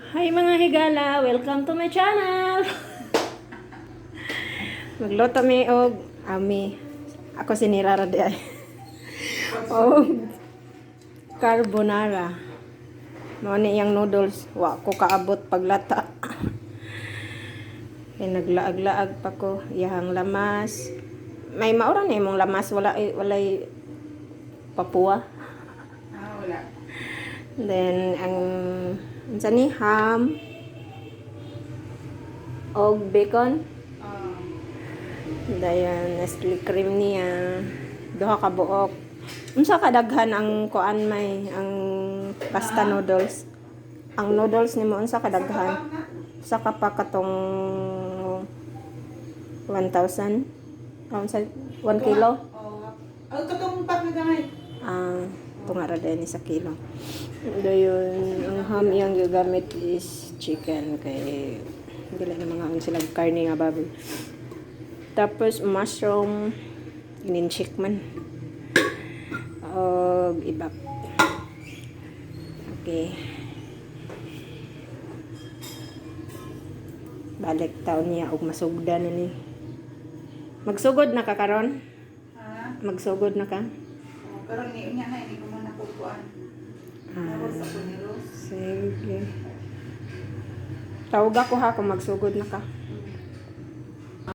Hi, mga higala! Welcome to my channel! Magluto mi og ami. Ako si Nirara di ay. Og carbonara. Mao ni iyang noodles. Wa ko kaabot paglata. Kay naglaag-laag pa ko iyang lamas. May maura na imong lamas, wala walay papuwa. Ah, wala. Then ang unsa ni, ham og bacon. Ah, Dayon Nestle cream niya. Duha ka buok. Unsa kadaghan ang kuan, may ang pasta noodles? Ang noodles nimo, unsa kadaghan? na. Usa ka pa katong 1,000? Ah, unsa, 1 kilo? Oo. Oh, katong pack na gamay. Ah, tungara din sa kilo. Dayon ang ham iyang gigamit is chicken kay dili na mga sila karne nga baboy. Tapos mushroom ininchik man. Og iba. Okay. Balik taon niya og masugdan na ni. Magsugod na ka karon? Ha? Magsugod na ka? Oh, karon ni unya na ini ko man ako kuan. Ah. Tapos ako ni Rose. Sige. Tawag ako ha kung magsugod na ka.